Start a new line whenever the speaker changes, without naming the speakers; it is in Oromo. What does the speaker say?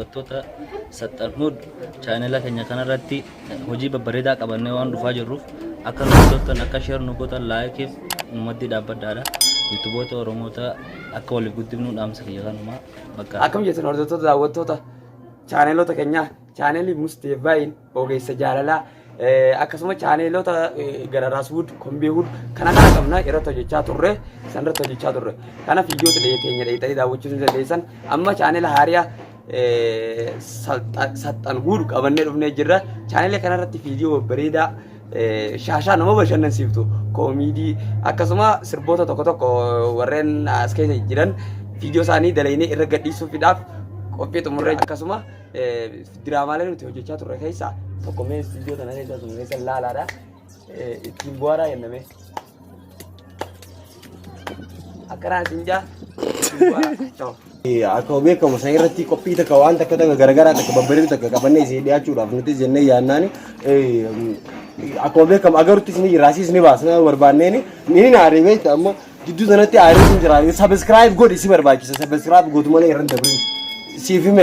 Daawwattoota Saxxanhuud, chaanela keenya kanarratti hojii babbareedaa qabannee waan dhufaa jirruuf akka nu hordoftan, akka share nu gootan, laayikiif nu maddii dhaabbadhaadha. Yuutuboota Oromoota akka waliif guddifnu dhaamsa kiyya kanuma bakka.
Akkam jettan, hordoftoota, daawwattoota chaaneelota keenyaa? Chaaneelii Mustee Vaayin ogeessa jaalalaa, akkasuma chaaneelota gara Raaswud Kombeehud kana kana qabna. Irratti hojjechaa turre, san irratti hojjechaa turre. Kana viidiyoota teenya dheeyxanii daawwachuu ni dandeessan. Amma chaaneela haariyaa Saxxanhuud qabannee dhufnee jirra. Chaaneela kanarratti viidiyoo babbareedaa, shaashaa nama bashannansiiftu, koomiidii, akkasuma sirboota tokko tokko warreen as keessa jiran viidiyoo isaanii dalaynee irra gadhiisuufidhaaf qophii xumurree, akkasuma diraamaalee nuti hojjechaa turre keessaa tokko mee viidiyoo tana keessa sun keessa laalaadha. Ittiin bu'aaraa jenname. Akkanaa isin jaa ittiin bu'aaraa. Ciao.
Akkuma beekamu san irratti qophii takka, waan takka takka garagaraa takka babbareedu takka qabannee isin dhiyaachuudhaaf nuti jennee yaannaani, akkuma beekamu agarutti isin jira, asiis ni baasna barbaanneeni ni naaree beekta. Amma gidduu sanatti aaree sin jira. Subscribe godhi, si barbaachisa. Subscribe gootu malee irra hin dabrin, siif hime.